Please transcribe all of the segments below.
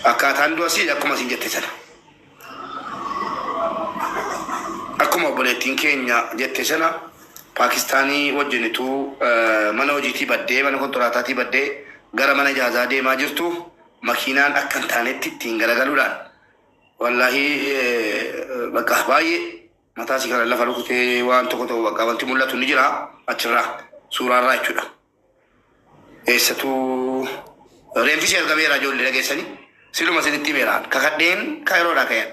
Akkaataan du'asii akkuma isin jette sana. Akkuma obboleettiin keenya jette sana Paakistaanii wajjin utuu mana hojiitii baddee mana kontiraataatii baddee gara mana ijaazaa deemaa jirtu makiinaan akka hin taanetti ittiin garagaluudhaan wallaahi bakka baay'ee mataa isii kana lafa rukutee waan tokko tokko bakka wanti mul'atu ni jira achirraa suuraarraa jechuudha. Eessatuu reenfi ishee argameera ijoollee dhageessanii siluma isinitti himeera kakadheen kaayiroodhaa ka'een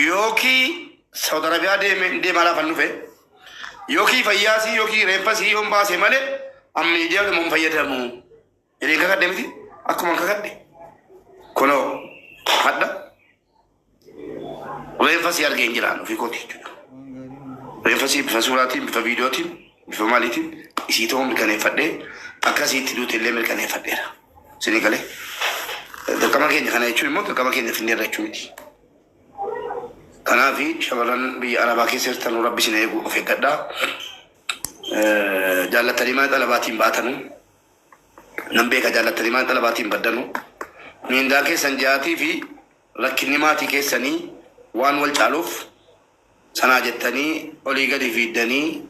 yookiin Saudi Arabiyaa deeme deemaa laafan dhufe yookiin fayyaasii yookiin reenfasii yoon baase malee an miidiyaa hin fayyadamu jedhee kakadhe miti akkuma kakadhe kunoo hadha Reenfa si argee hin jiraan ofii kooti jechuudha. Reenfa si bifa suuraatiin, bifa viidiyootiin, bifa maaliitiin isii ta'uu mirkaneeffadhee akka isii itti duute illee mirkaneeffadheera. Isinii galee. Dirqama keenya kana jechuun immoo dirqama keenya finneerra jechuu miti. Kanaaf shamarran biyya Arabaa keessa jirtan rabbi isin eegu of eeggadhaa. Jaallattanii mana xalabaatiin baatanu. Nan beeka jaallattanii mana xalabaatiin baddanu. Miindaa keessan ji'aatii fi rakkinni maatii keessanii waan wal caaluuf sanaa jettanii olii gadi fiiddanii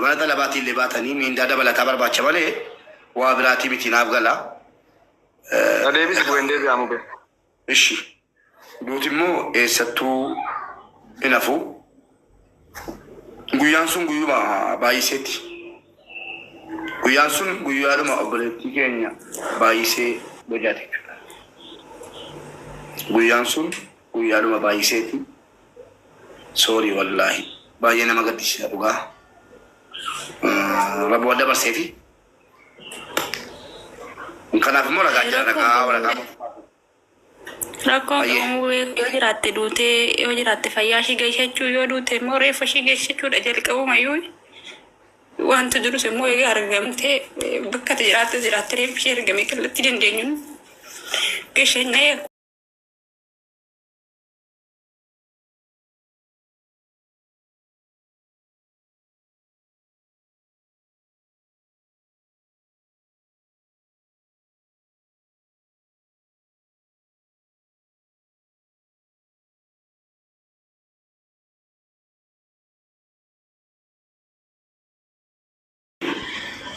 mana xalabaatii illee baatanii miindaa dabalataa barbaacha malee waa biraatii miti naaf gala. Na deebisi bu'een deebi'aa mube. Ishi. Duuti immoo eessattuu hin hafu. Guyyaan sun guyyuma baay'iseeti. Guyyaan sun guyyaadhuma obboleettii keenya baay'isee bojaati jechuudha. Guyyaan sun guyyaadhuma baay'iseeti. Soorii wallaahi. Baay'ee nama gaddisiisa dhugaa. Rabbi waan dabarseefi. Kanaaf immoo ragaa jira ragaa waraqaa. Rakkoon qabu yoo jiraatte duutee yoo jiraatte fayyaa ishii geeshachuu yoo duute immoo reeffa ishii geeshachuudha jalqabumayyuu wanti jirus immoo egaa argamtee bakka ati jiraatte jiraatte reeffi ishee argamee kallattii dandeenyuun geeshannee.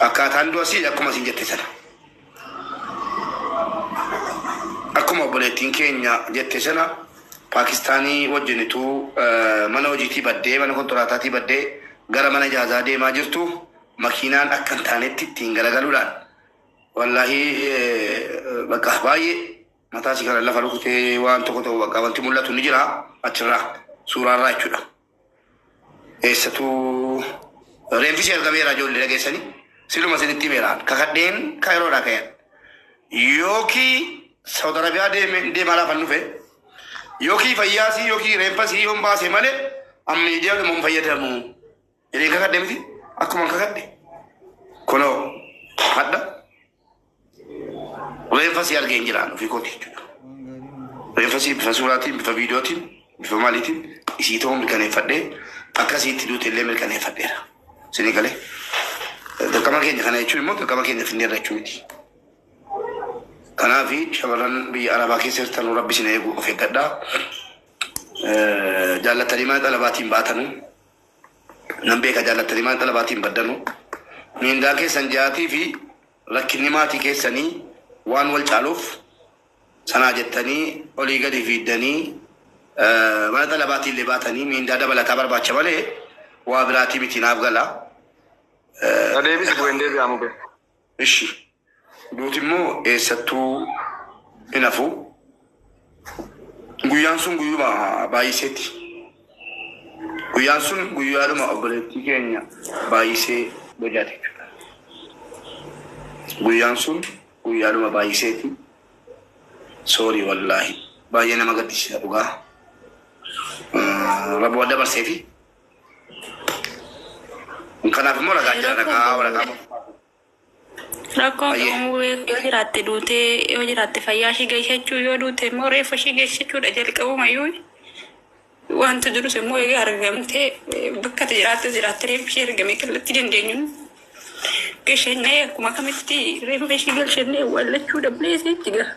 Akkaataan du'asii akkuma isin jette sana. Akkuma obboleettiin keenya jette sana Paakistaanii wajjin utuu mana hojiitii baddee mana kontiraataatii baddee gara mana ijaazaa deemaa jirtu makiinaan akka hin taanetti ittiin garagaluudhaan wallaahi bakka baay'ee mataa isii kana lafa rukutee waan tokko tokko bakka wanti mul'atu ni jira achirraa suuraarraa jechuudha. Eessatuu reenfi ishee argameera ijoollee dhageessanii siluma isinitti himeera kakadheen kaayiroodhaa ka'een yookiin Saudi Arabiyaa deeme deemaa laafan dhufe yookiin fayyaasii yookiin reenfasii yoon baase malee an miidiyaa hin fayyadamu. Jedheen kakadhe miti akkuma kakadhe kunoo hadha reenfa si argee hin jiraan ofii kooti jechuudha. Reenfa si bifa suuraatiin, bifa viidiyootiin, bifa maaliitiin isii ta'uu mirkaneeffadhee akka isii itti duute illee mirkaneeffadheera. Isinii galee. Dirqama keenya kana jechuun immoo dirqama keenya finneerra jechuu miti. Kanaaf shamarran biyya Arabaa keessa jirtan rabbi isin eegu of eeggadhaa. Jaallattanii mana xalabaatiin baatanu. Nan beeka jaallattanii mana xalabaatiin baddanu. Miindaa keessan ji'aatii fi rakkinni maatii keessanii waan wal caaluuf sanaa jettanii olii gadi fiiddanii mana xalabaatii illee baatanii miindaa dabalataa barbaacha malee waa biraatii miti naaf gala. Na deebisi bu'een deebi'aa mube. Ishi. Duuti immoo eessattuu hin hafu. Guyyaan sun guyyuma baay'iseeti. Guyyaan sun guyyaadhuma obboleettii keenya baay'isee bojaati jechuudha. Guyyaan sun guyyaadhuma baay'iseeti. Soorii wallaahi. Baay'ee nama gaddisiisa dhugaa. Rabbi waan dabarseefi. Kanaaf immoo ragaa jira ragaa waraqaa. Rakkoon qabu yoo jiraatte duutee yoo jiraatte fayyaa ishii geeshachuu yoo duute immoo reeffa ishii geeshachuudha jalqabumayyuu wanti jirus immoo egaa argamtee bakka ati jiraatte jiraatte reeffi ishee argamee kallattii dandeenyuun geeshannee akkuma kamitti reeffa ishii galchannee awwaallachuu dhabnee seetti gaa.